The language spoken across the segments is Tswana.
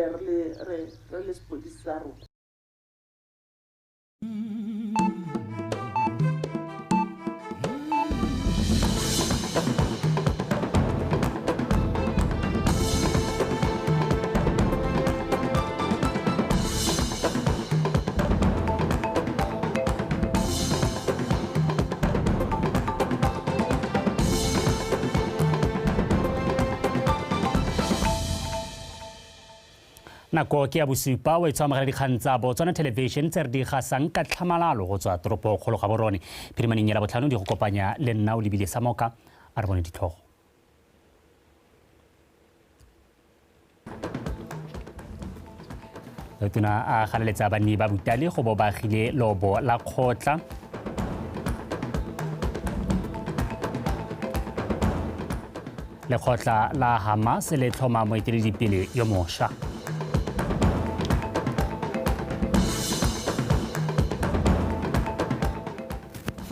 Re le sepodisi sa rona. Nako ke ya bosupa o e tshwa dikgang tsa Botswana Television tse re di gasang ka tlhamalalo go tswa toropo kgolo ga borone phirimaneng ya Labotlhano di go kopanya le nna o lebile Samoka. A re bone ditlhogo. Tona a galeletsa banni ba Butale go bo ba agile lobo la kgotla. Lekgotla la Hamas le tlhoma moeteledipele yo mošwa.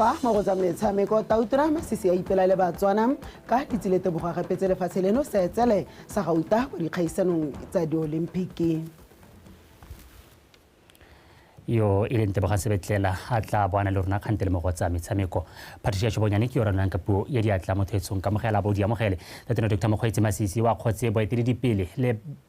Fa mo go tsa metshameko, Tautona Masisi a ipela le Batswana ka ditsile tebogo gapetse lefatshe leno seetsele sa gauta ko dikgaisanong tsa diolimpiki. Yo e leng Tebogang Sebetlela a tla boana le rona kgante le mo go tsa metshameko. Patricia Shobonyane ke yo ranang ka puo ya diatla mo thetsong kamogela bo di amogele. Tatona Dr. Mokgweetsi Masisi wa kgotse boeteledipele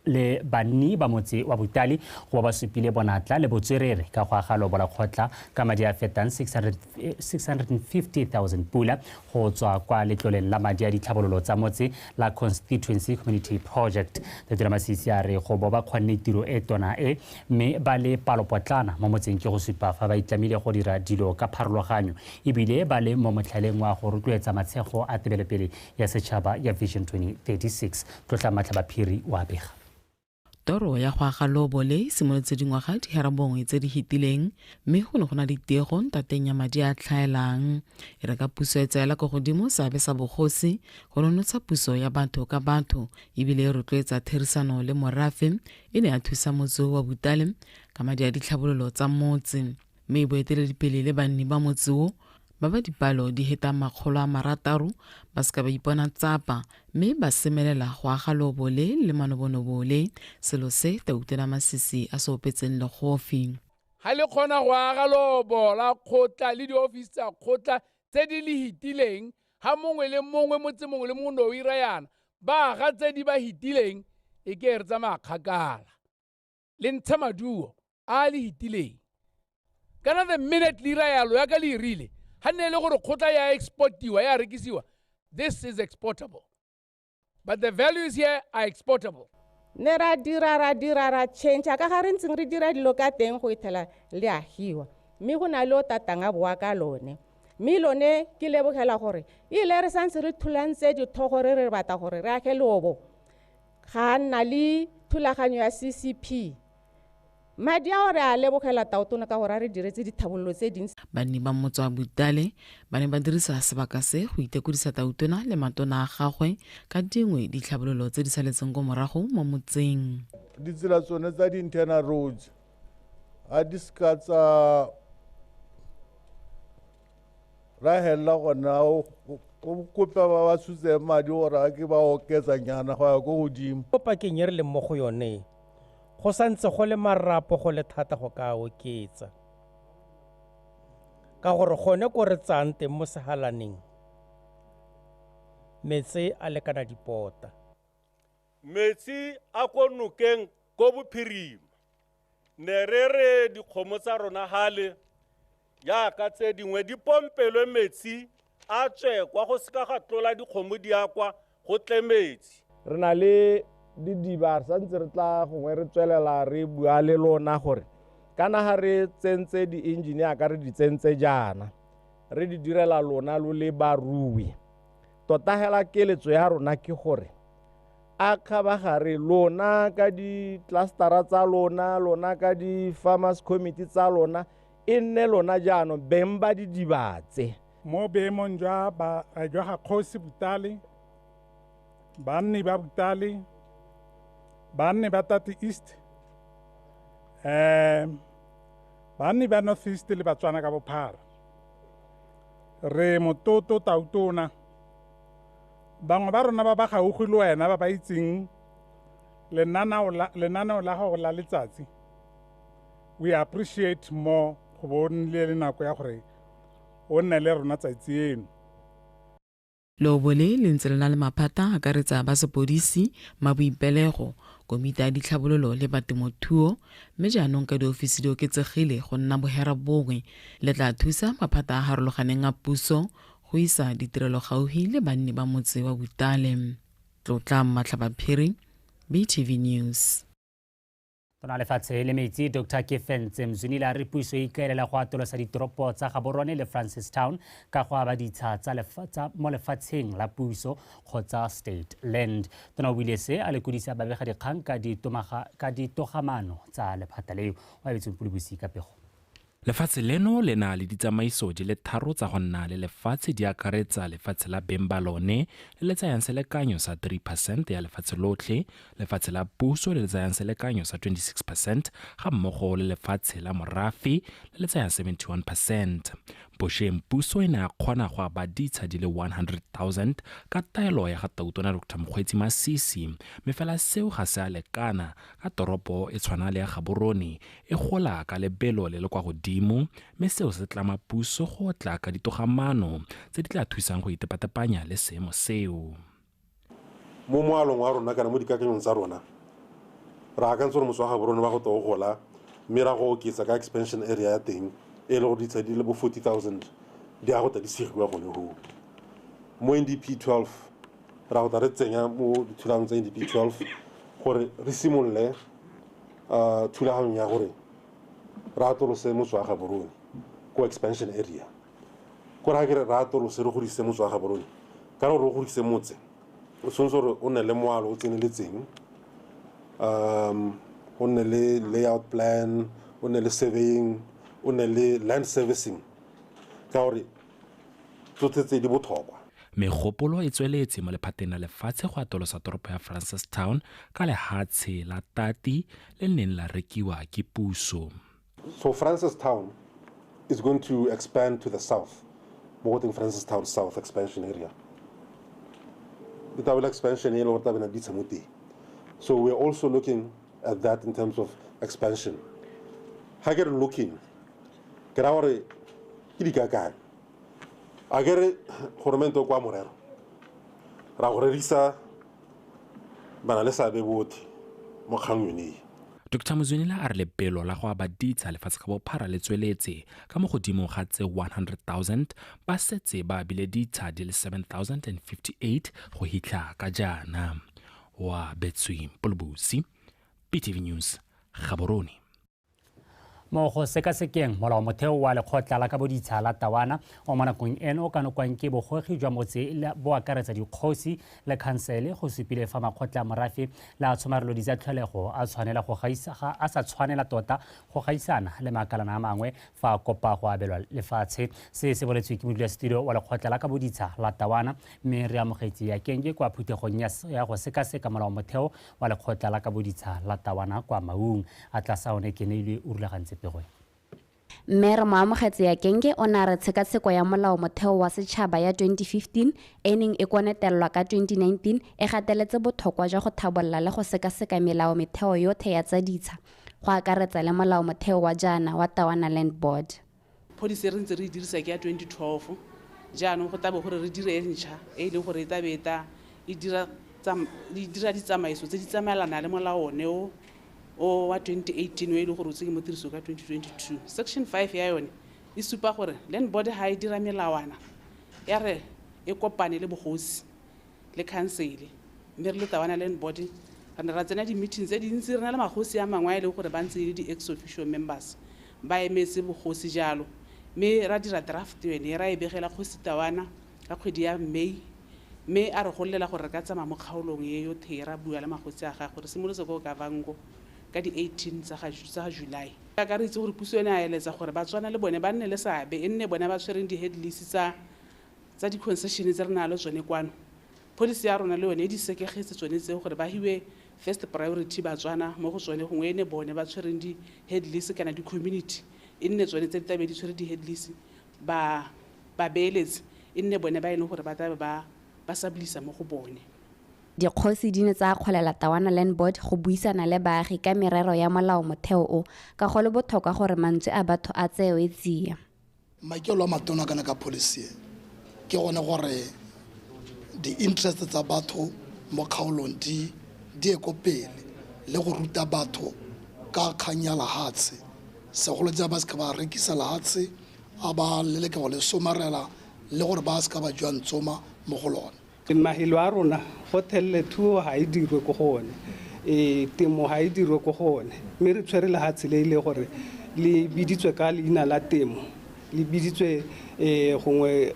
le banni ba motse wa Butale go ba supile bonatla le botswerere ka go aga lobo la kgotla ka madi a fetang 650,000 pula go tswa kwa letloleng la madi a ditlhabololo tsa motse la Constituency Community Project. Tatona Masisi a re go bo ba kgonne tiro e tona e mme ba le palopotlana mo motseng ke go supa fa ba itlamile go dira dilo ka pharologanyo ebile ba le mo motlhaleng wa go rotloetsa matshego a tebelopele ya setšhaba ya Vision 2036. Tlotla Matlhabaphiri wa bega. Toro ya go aga lobo le simolotse dingwaga di herabongwe tse di fetileng, mme go ne go na le tiego ntateng ya madi a tlhaelang. E re ka puso e tseela ko godimo seabe sa bogosi go nonotsha puso ya batho ka batho ebile e rotloetsa therisano le morafe, e ne ya thusa motse wa Butale ka madi a ditlhabololo tsa motse. Mme boeteledipele le banni ba motse o ba ba dipalo di heta 600 ba seka ba ipona tsapa mme ba semelela go aga lobo le le manobonobo le selo se Tautona Masisi a se opetseng legofi. Ga le kgona go aga lobo la kgotla le diofisi tsa kgotla tse di le hitileng, ga mongwe le mongwe motse mongwe le mongwe no o ira yana ba aga tse di ba hitileng, e ke re tsamaya kgakala le ntshe maduo a le hitileng. Kana the minute le ira yalo ya ka le irile, ga nne le gore kgotla ya exportiwa ya rekisiwa, this is exportable, but the values here are exportable. Ne ra dira ra dira ra change ka ga re ntseng re dira dilo ka teng go ithela le agiwa, mme go na le o tatang a boa ka lone. Mme lone ke lebogela gore ile re santse re thulantse dithogo re re batla gore re age lobo, ga nna le thulaganyo ya CCP. Madi ao re a lebogela Tautona ka gore a re diretse dithabololo tse dintsi. Banni ba motse wa Butale ba ne ba dirisa sebaka se go itekodisa Tautona le matona a gagwe ka dingwe ditlhabololo tse di saletseng ko morago mo motseng. Ditsela tsone tsa di-internal roads ga di seka tsa ra helela gona o kope ba ba tshotseng madi gore a ke ba oketsanyana go ya ko godimo. Mo pakeng e re leng mo go yone, go santse go le marapo go le thata go ka oketsa, ka gore gone ko re tsayang teng mo sehalaneng metsi a lekana dipota. Metsi a ko nokeng ko bophirima ne re re dikgomo tsa rona hale jaaka tse dingwe di pompelwe metsi a tswe kwa go seka ga tlola dikgomo di ya kwa go tle metsi. Re na le didiba re santse re tla gongwe re tswelela re bua le lona gore kana ga re tsentse di-engineer ka re di tsentse jaana re di direla lona lo le barui, tota hela keletso ya rona ke gore a kgabagare lona ka di-clustera tsa lona, lona ka di-farmers committee tsa lona, e nne lona jaanong beng ba didiba tse. Mo boemong jwa ga Kgosi Butale, banni ba Butale, banni ba Tati East, banni ba North East le Batswana ka bophara, re mototo Tautona. Bangwe ba rona ba ba gaufi le wena ba ba itseng Lenaneo la gago la letsatsi, we appreciate more go bo o nnile le nako ya gore o nne le rona tsatsi eno. Leobo le le ntse le na le maphata a akaretsa ba sepodisi, maboipelego, komiti ya ditlhabololo le ba temothuo, mme jaanong ka diofisi di oketsegile go nna bohera bongwe, le tla thusa maphata a harologaneng a puso go isa ditirelo gaufi le banni ba motse wa Butale. Tlotla Matlhabaphiri, BTV News. Tona lefatshe le metsi Dr. Kefentse Mzwinile a re puso e ikaelela go atolosa ditoropo tsa Gaborone le Francistown ka go aba ditsha tsa mo lefatsheng la puso kgotsa state land. Tona o buile se a lekodisa babegadikgang ka ditogamano tsa lephata leo. O abetsweng Pulubusi ka pego. Lefatshe leno le na le ditsamaiso di le tharo tsa go nna le lefatshe, di akaretsa lefatshe la beng ba lone le le tsayang selekanyo sa 3% ya lefatshe lotlhe, lefatshe la puso le le tsayang selekanyo sa 26% ga mmogo le lefatshe la morafe le le tsayang 71%. Bošeng puso e ne ya kgona go aba ditsha di le 100,000 ka taelo ya ga Tautona Dr. Mokgweetsi Masisi, mme fela seo ga se a lekana ka toropo e tshwana le ya Gaborone e gola ka lebelo le le kwa godimo, mme seo se tlama puso go tla ka ditogamano tse di tla thusang go itepatepanya le seemo seo. Mo moalong wa rona kana mo dikakanyong tsa rona re akantse gore motse wa Gaborone wa go tlo gola, mme ra go oketsa ka expansion area ya teng e le gore ditsha di le bo 40,000 di a go tla di segiwa gone hoo. Mo NDP 12 ra go tla re tsenya mo dithulaganyong tsa NDP 12 gore re simolole thulaganyo ya gore re atolose motse wa Gaborone ko expansion area. Ko ra ke re atolose re godise motse wa Gaborone, ka gore o godise motse o tshwanetse gore o nne le moalo o tseneletseng, o nne le layout plan, o nne le surveying, o nne le land servicing, ka gore tsotlhe tse di botlhokwa. Megopolo e tsweletse mo lephateng la lefatshe go atolosa toropo ya Francistown ka lehatshe la Tati le neng la rekiwa ke puso. So Francistown is going to expand to the south, mo go teng Francistown South expansion area. E tla be le expansion e le gore tla be na ditsha mo teng. So we're also looking at that in terms of expansion. Ha ke re looking, ke ra gore ke dikakanyo. A ke re goromente o kwa morero, ra go rerisa bana le seabe botlhe mo kgang yone e. Dr. Mzwinile a re lebelo la go aba ditsha lefatshe ka bophara le tsweletse ka mo godimo ga tse 100,000, ba setse ba abile ditsha di le 7,058 go hitlha ka jaana. Wa Betswing Pulubusi, BTV News, Gaborone. Mo go sekasekeng molaomotheo wa lekgotla la kaboditsha la Tawana o mo nakong eno o kanokwang ke bogogi jwa motse bo akaretsa dikgosi le khansele, go supile fa makgotla a morafe le a tshomarelo ditsa tlholego a tshwanela go gaisa a sa tshwanela tota go gaisana le makalana a mangwe fa a kopa go abelwa lefatshe. Se se boletswe ke modulasetulo wa lekgotla la kaboditsha la Tawana, mme re amogetse ya Kenge kwa phuthegong ya go sekaseka molaomotheo wa lekgotla la kaboditsha la Tawana kwa Maung. A tlasa one Keneilwe o rulagantse. Mme re mo amogetse ya Kenge o ne a re tshekatsheko ya molaomotheo wa setšhaba ya 2015 e neng e konetelelwa ka 2019 e gateletse botlhokwa jwa go thabolola le go sekaseka melaometheo yotlhe ya tsa ditsha, go akaretsa le molaomotheo wa jaana wa Tawana Land Board. Policy re ntse re e dirisa ke ya 2012, jaanong go tlabe gore re dire e ntšha e leng gore e tlabe e dira ditsamaiso tse di tsamaelana le molao one o wa 2018 o e leng gore o tsenye mo tirisong ka 2022. Section 5 ya yone e supa gore land board ha e dira melawana ya re e kopane le bogosi le khansele, mme re le Tawana Land Board re ne ra tsena di-meeting tse dintsi, re na le magosi a mangwe a e leng gore ba ntse e le di-ex officio members ba emetse bogosi jalo, mme ra dira draft yone ra e begela kgosi Tawana ka kgwedi ya May, mme a re gololela gore re ka tsamaya mo kgaolong e yotlhe ra bua le magosi a gagwe. Re simolotse ko Kavango ka di-18 tsa July. Jaaka re itse gore puso ene a eletsa gore Batswana le bone ba nne le seabe, e nne bone ba tshwereng di-head lease tsa di-concession tse re nang le tsone kwano. Policy ya rona le yone e di sekegetse tsone tseo gore ba hiwe first priority Batswana mo go tsone, gongwe e ne bone ba tshwereng di-head lease kana di-community e nne tsone tse di tlabe di tshwere di-head lease, ba beeletsi e nne bone ba e leng gore ba tlabe ba sabilisa mo go bone. Dikgosi di ne tsa akgolela Tawana Land Board go buisana le baagi ka merero ya molao motheo o ka go le botlhokwa gore mantswe a batho a tsewe tsia. Maikelo a matona kana ka policy ke gone gore di-interest tsa batho mo kgaolong di ye ko pele le go ruta batho ka kgang ya lehatshe, segolo ja ba se ka ba rekisa lehatshe a ba leleka go le somarela le gore ba se ka ba jwa ntsoma mo go lone. Mahelo a rona go thelle thuo ga e dirwe ko go one, temo ga e dirwe ko go one, mme re tshwere lehatshe le ile gore le biditswe ka leina la temo, le biditswe gongwe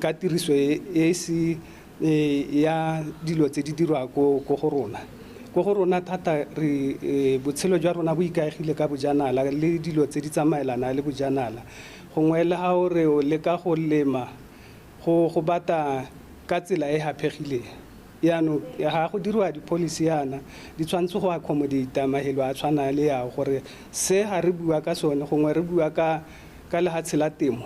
ka tiriso e se ya dilo tse di dirwa ko go rona. Ko go rona thata re botshelo jwa rona bo ikaegile ka bojanala le dilo tse di tsamaelana le bojanala. Gongwe le ha o re o leka go lema go bata ka tsela e haphegileng, yaanong ga go diriwa di-policy yana di tshwanetse go accommodate mahelo a tshwana le ya gore se ga re bua ka sone, gongwe re bua ka lehatshe la temo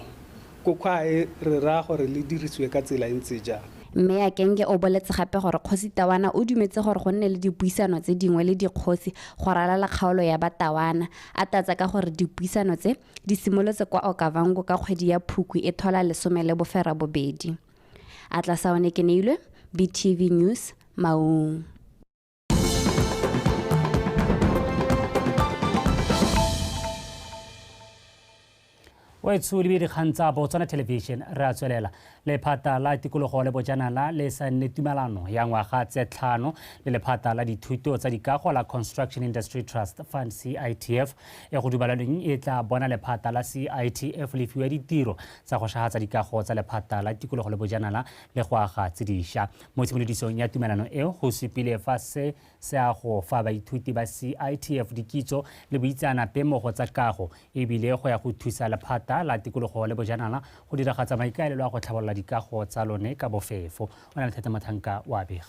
ko kgwae re raya gore le dirisiwe ka tsela e ntse jang. Mme Akenge o boletse gape gore Kgosi Tawana o dumetse gore go nne le dipuisano tse dingwe le dikgosi go ralala kgaolo ya Batawana, a tlatsa ka gore dipuisano tse di simolotse kwa Okavango ka kgwedi ya Phukwi e thola 18. Atlasaone Keneilwe, BTV News, Maung. Wetso le dikgang tsa Botswana Television re a tswelela. Lephata la tikologo le bojanala le saenne tumelano ya ngwaga tse 5 le lephata la dithuto tsa dikago la Construction Industry Trust Fund CITF e go dumalanweng e tla bona lephata la CITF le fiwa ditiro tsa go shagatsa dikago tsa lephata la tikologo le bojanala le go aga tse dišwa. Mo tshimolodisong ya tumelano eo go supile fa se se a go fa baithuti ba CITF dikitso le boitseanape mo go tsa kago, ebile go ya go thusa lephata la tikologo le bojanala go diragatsa maikaelelo a go tlhabolola dikago tsa lone ka bofefo. O na le Thata Mathanka wa bega.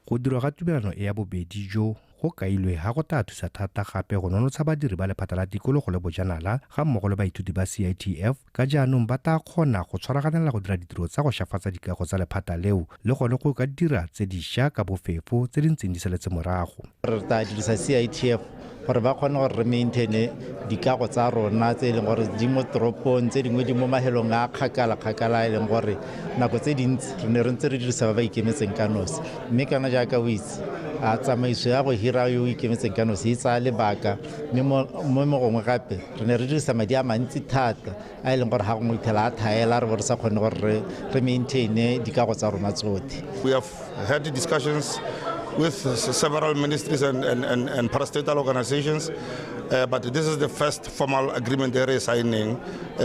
Go dirwa ga tumelano e ya bobedi jo go kailwe ga go tla thusa thata gape go nonotsha badiri ba lephata la tikologo le bojanala ga mmogo le baithuti ba CITF ka jaanong ba tla kgona go tshwaraganela go dira ditiro tsa go shafatsa dikago tsa lephata leo le gone go ka dira tse dišwa ka bofefo tse di ntseng di saletse morago. Re tla dirisa CITF gore ba kgone gore re maintaine dikago tsa rona tse e leng gore di mo toropong, tse dingwe di mo mahelong a kgakala-kgakala, e leng gore nako tse dintsi re ne re ntse re dirisa ba ba ikemetseng ka nosi. Mme kana jaaka o itse, a tsamaiso ya go hira yo o ikemetseng ka nosi e tsaya lebaka, mme mo gongwe gape re ne re dirisa madi a mantsi thata a e leng gore ga gongwe ithela a thaela re bo re sa kgone gore re maintaine dikago tsa rona tsotlhe. We have had discussions with several ministries and parastatal organizations, but this is the first formal agreement they are signing. We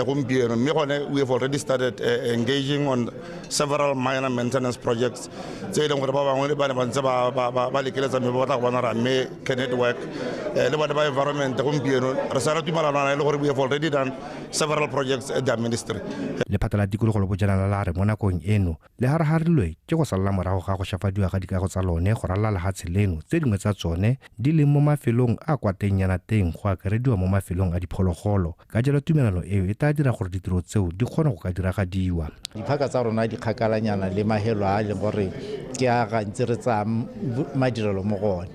have already started engaging on several minor maintenance projects. Can it work? Environment, we have already done several projects at the ministry. Lephata la tikologo le bojanala la re mo nakong eno le haraharilwe ke go salla morago ga go shafadiwa ga dikago tsa lone go ralala lehatshe leno, tse dingwe tsa tsone di leng mo mafelong a kwa tengnyana teng go akarediwa mo mafelong a diphologolo. Ka jalo tumelano eo e tla dira gore ditiro tseo di kgone go ka diragadiwa. Diphaka tsa rona di kgakalanyana le mahelo a leng gore ke a gantsi re tsaya madirelo mo go one,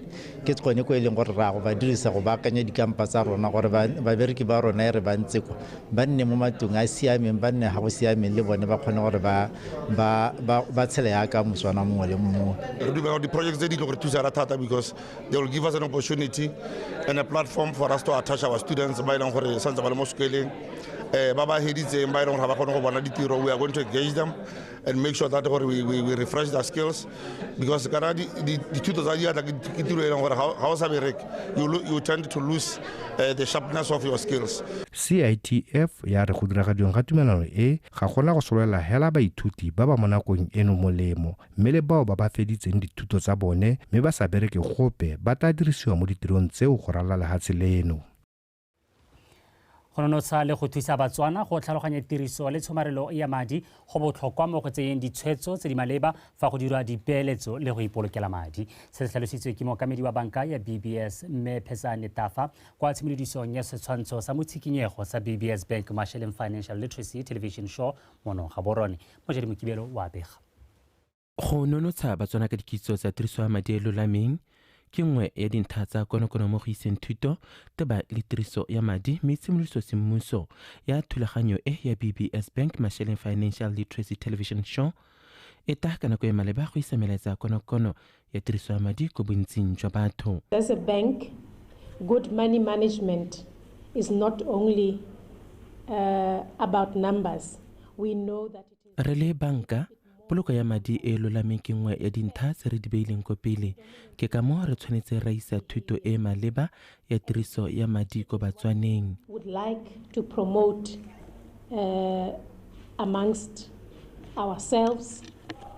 ke gone ko e leng gore ra go ba dirisa go baakanya dikampa tsa rona gore babereki ba rona e re ba ntse kwa ba nne mo matlong a siameng, ba nne ga go siameng le bone ba kgone gore ba tshele yaka Motswana mongwe le mongwe. Re dumela gore di-projects tse di tlo go re thusa thata because they will give us an opportunity and a platform for us to attach our students ba e leng gore santse ba le mo sekoleng, ba ba heditseng ba e leng gore ga ba kgone go bona ditiro. We are going to engage them and make sure that we refresh their skills because kana dithuto tsa diatla ke tiro e leng gore ga o sa bereke you tend to lose the sharpness of your skills. CITF ya re go diragadiweng ga tumelano e ga gona go solela hela baithuti ba ba mo nakong eno molemo, mme le bao ba ba feditseng dithuto tsa bone mme ba sa bereke gope ba tla dirisiwa mo ditirong tseo go ralala lehatshe leno. Go nonotsha le go thusa Batswana go tlhaloganya tiriso le tshomarelo ya madi go botlhokwa mo go tseyeng ditshwetso tse di maleba fa go dirwa dipeeletso le go ipolokela madi. Se se tlhalositswe ke mookamedi wa banka ya BBS mme Phesane Tafa kwa tshimolodisong ya setshwantsho sa motshikinyego sa BBS Bank Masheleng Financial Literacy Television Show mono Gaborone. Mojadi Mokibelo wa bega. Go nonotsha Batswana ka dikitso tsa tiriso ya madi e lolameng ke nngwe ya dintlha tsa konokono mo go iseng thuto teba le tiriso ya madi, mme tshimolodiso semmuso ya thulaganyo e ya BBS Bank Masheleng Financial Literacy Television Show e ta ka nako e maleba go isa melaetsa konokono ya tiriso ya madi ko bontsing jwa batho. As a bank, good money management is not only about numbers. We know that it is Re le banka, poloko ya madi e lolameng ke nngwe ya dintlha tse re di beileng ko pele. Ke ka moo re tshwanetse ra isa thuto e maleba ya tiriso ya madi ko Batswaneng. Would like to promote amongst ourselves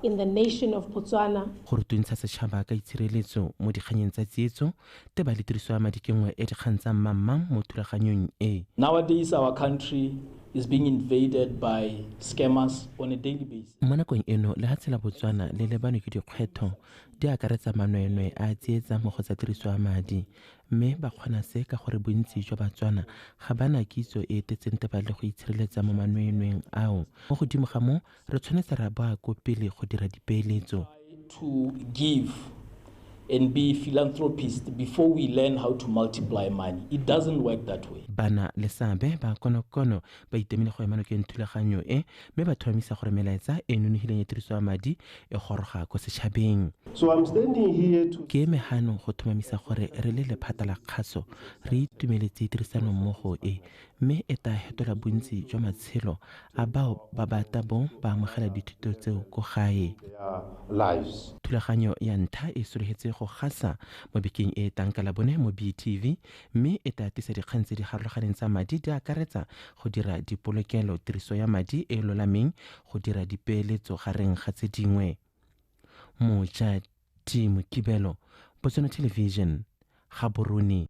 in the nation of Botswana. Go rutuntsha setšhaba ka itshireletso mo dikganyeng tsa tsietso, teba le tiriso ya madi ke nngwe ya dikgang tsa mmangmang mo thulaganyong e. Nowadays our country is being invaded by scammers on a daily basis. Mo nakong eno, lehatshe la Botswana le lebanwe ke dikgwetlho di akaretsa manweenwee a a tsietsang mo go tsa tiriso ya madi, mme ba kgona se ka gore bontsi jwa Batswana ga ba na kitso e e tletseng teba le go itshireletsa mo manweenweeng ao. Mo godimo ga moo, re tshwanetse ra boa ko pele go dira dipeeletso. To give and be philanthropist before we learn how to multiply money. It doesn't work that way. Bana le seabe ba konokono ba itemile go ema nokeng thulaganyo e, mme ba tlhomamisa gore melaetsa e nonofileng ya tiriso ya madi e goroga ko setšhabeng. So I'm standing here to Ke eme gano go tlhomamisa gore re le lephata la kgaso re itumeletse tirisanommogo e, mme e tla fetola bontsi jwa matshelo a bao ba ba tla bong ba amogela dithuto tseo ko gae. Their lives. Thulaganyo ya ntlha e sologetse go gasa mo bekeng e tlang ka Labone mo BTV, mme e tla tlisa dikgang tse di farologaneng tsa madi di akaretsa go dira dipolokelo, tiriso ya madi e lolameng, go dira dipeeletso gareng ga tse dingwe. Moja T. Mokibelo, Botswana Television, Gaborone.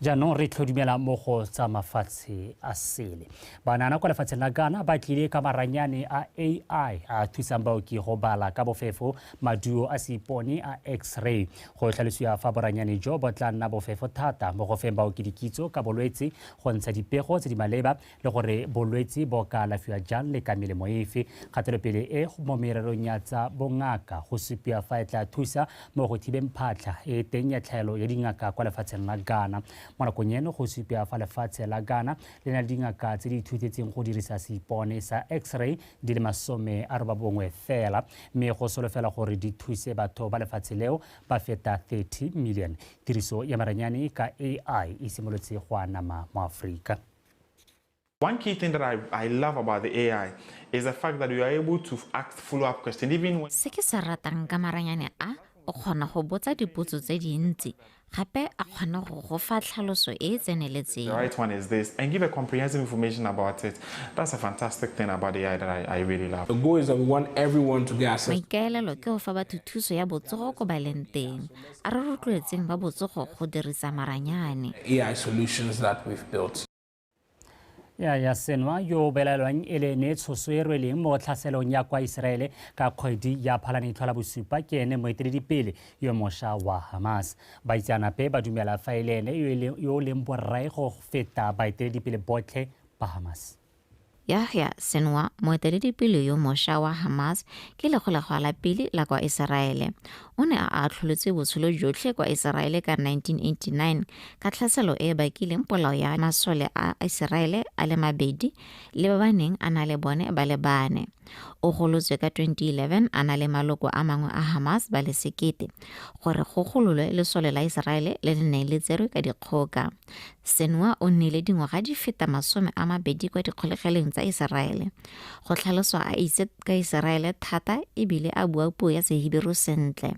Jaanong re tlhodumela mo go tsa mafatshe a sele. Banana kwa lefatsheng la Ghana ba tlile ka maranyane a AI a thusang baoki go bala ka bofefo maduo a seipone a X-ray. Go tlhalosiwa fa boranyane jo bo tla nna bofefo thata mo go feng baoki dikitso ka bolwetse, go ntsha dipego tse di maleba le gore bolwetse bo ka alafiwa jang le ka melemo efe. Kgatelopele e mo mererong ya tsa bongaka go supiwa fa e tla thusa mo go thibeng phatlha e teng ya tlhaelo ya dingaka kwa lefatsheng la Ghana. Mo nakong eno go supiwa fa lefatshe la Ghana le na le dingaka tse di ithutetseng go dirisa seipone sa X-ray di le 90 fela, mme go solofela gore di thuse batho ba lefatshe leo ba feta 30 million. Tiriso ya maranyane ka AI e simolotse go anama mo Aforika. One key thing that I love about the AI is the fact that you are able to ask follow-up questions even when Se ke se ratang ka maranyane a, o kgona go botsa dipotso tse dintsi, gape a kgona go go fa tlhaloso e e tseneletseng. The right one is this, and give a comprehensive information about it. That's a fantastic thing about AI that I really love. The goal is that we want everyone to get access. Maikaelelo ke go fa batho thuso ya botsogo ko ba leng teng. A re rotloetseng ba botsogo go dirisa maranyane. AI solutions that we've built. Ya Sinwar yo belaelwang e le ene tshoso e rweleng mo tlhaselong ya kwa Iseraele ka kgwedi ya Phalane e tlhola bosupa ke ene moeteledipele yo mošwa wa Hamas. Baitseanape ba dumela fa e le ene yo leng borai go feta baeteledipele botlhe ba Hamas. Yahya Sinwar, moeteledipele yo mošwa wa Hamas, ke lekgolegwa la pele la kwa Iseraele. O ne a atlholetswe botshelo jotlhe kwa Iseraele ka 1989 ka tlhaselo e e bakileng polao ya masole a Iseraele a le mabedi le ba ba neng a na le bone ba le bane. O golotswe ka 2011 a na le maloko a mangwe a Hamas ba le 1000 gore go gololwe lesole la Iseraele le le neng le tserwe ka dikgoka. Sinwar o nnile dingwaga di feta 20 kwa dikgolegelong tsa Iseraele. Go tlhaloswa a itse ka Iseraele thata ebile a bua puo ya Seheberu sentle.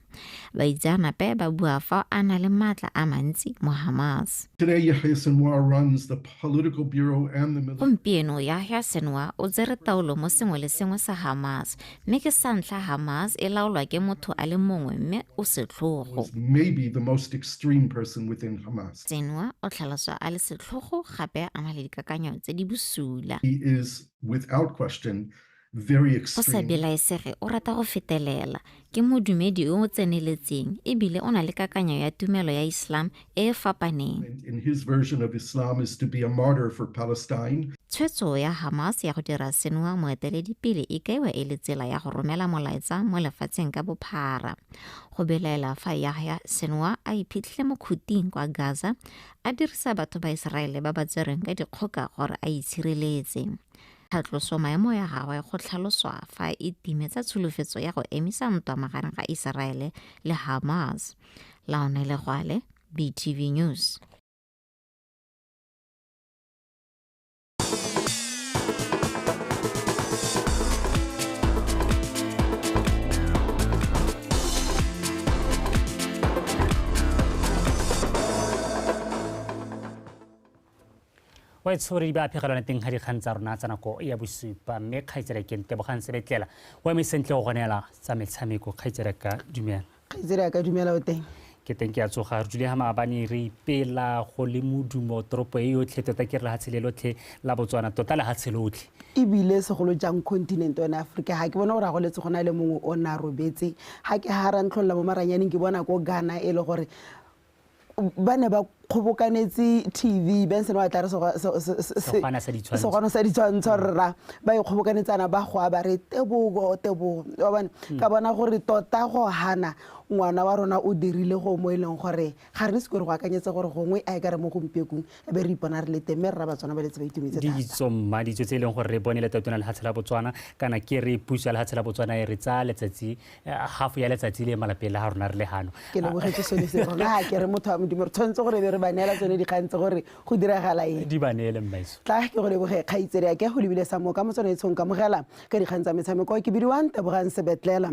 Baitseanape ba bua fa a na le maatla a mantsi mo Hamas. Today, Yahya Sinwar runs the political bureau and the military. Gompieno Yahya Sinwar o tsere taolo mo sengwe le sengwe sa Hamas, mme ke sa ntlha Hamas e laolwa ke motho a le mongwe mme o setlhogo. Maybe the most extreme person within Hamas. Sinwar o tlhaloswa a le setlhogo gape a na le dikakanyo tse di bosula. He is, without question, very Go sa extreme. belaesege o rata go fetelela, ke modumedi o o tseneletseng ebile o na le kakanyo ya tumelo ya Islam e e fapaneng. In his version of Islam is to be a martyr for Palestine. Tshwetso ya Hamas ya go dira Sinwar moeteledipele e kaiwa e le tsela ya go romela molaetsa mo lefatsheng ka bophara. Go belaela fa Yahya Sinwar a iphitlhile mo khuting kwa Gaza a dirisa batho ba Iseraele ba ba tserweng ka dikgoka gore a itshireletse. Tlhatloso maemo ya gagwe go tlhaloswa fa e timetsa tsholofetso ya go emisa ntwa magareng ga Iseraele le Hamas. Laone Legwale, BTV News. Wa itshore di ba phegelwana teng ga dikgang tsa rona tsa nako ya bosupa, mme kgaitsedi ke Ntebogang Sebetlela o eme sentle go gonela tsa metshameko. Kgaitsedi ka dumela. Kgaitsedi ka dumela, o teng? Ke teng, ke a tsoga. Re dule ga maabane re ipela go le modumo toropo e yotlhe, tota ke re lehatshe le lotlhe la Botswana, tota lehatshe lotlhe. Ebile segolo jang continent one Africa, ga ke bone gore a goletse go na le mongwe o ne a robetse. Ga ke ga rantlholola mo maranyaneng, ke bona ko Ghana e le gore ba ne ba kgobokanetse TV Benson wa tla re Segwana sa ditshwantsho. Segwana sa ditshwantsho rra, ba ikgobokanetsana ba goa ba re tebogo tebogo wa bone. Ka bona gore tota go hana ngwana wa rona o dirile go mo e leng gore ga re se gore go akanyetse gore gongwe a e ka re mo gompiekong e be re ipona re le teng, mme rra Batswana ba letse ba itumetse thata. Ditso mma, ditso tse e leng gore re bone le tautona lehatshe la Botswana, kana ke re puso ya lehatshe la Botswana e re tsaya letsatsi, half ya letsatsi le malapeng la ga rona re le hano. Ke lebogetse sone se rona, ha ke re motho wa Modimo re tshwanetse gore be re ba neela tsone dikgang tse gore go diragala eng. Di ba neele mmaiso. Tla ke go leboge kgaitsedi ya ke go lebile sa moka mo tsone e tshong kamogela ka dikgang tsa metshameko. Ke bidiwang Tebogang Sebetlela.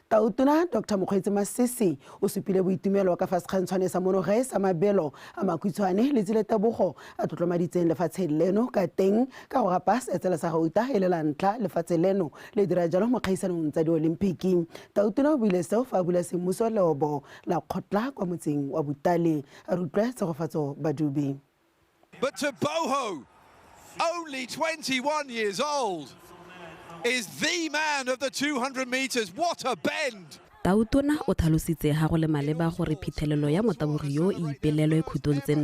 Tautona Dr Mokgweetsi Masisi o supile boitumelo ka fa sekgantshwane sa monogae sa mabelo a makhutshwane Letsile Tebogo a tlotlomaditseng lefatshe leno ka teng ka go gapa seetsela sa gauta e le la ntlha lefatshe leno le dira jalo mo kgaisanong tsa diolimpiki. Tautona o buile seo fa a bula semmuso leobo la kgotla kwa motseng wa Butale. A re utlwe Tshegofatso Badubi. But Teboho, only 21 years old, is the man of the 200 meters. What a bend! Tautona o tlhalositse ha go le maleba gore phitlhelelo ya motabogi yo e ipelelwe khutong tse nne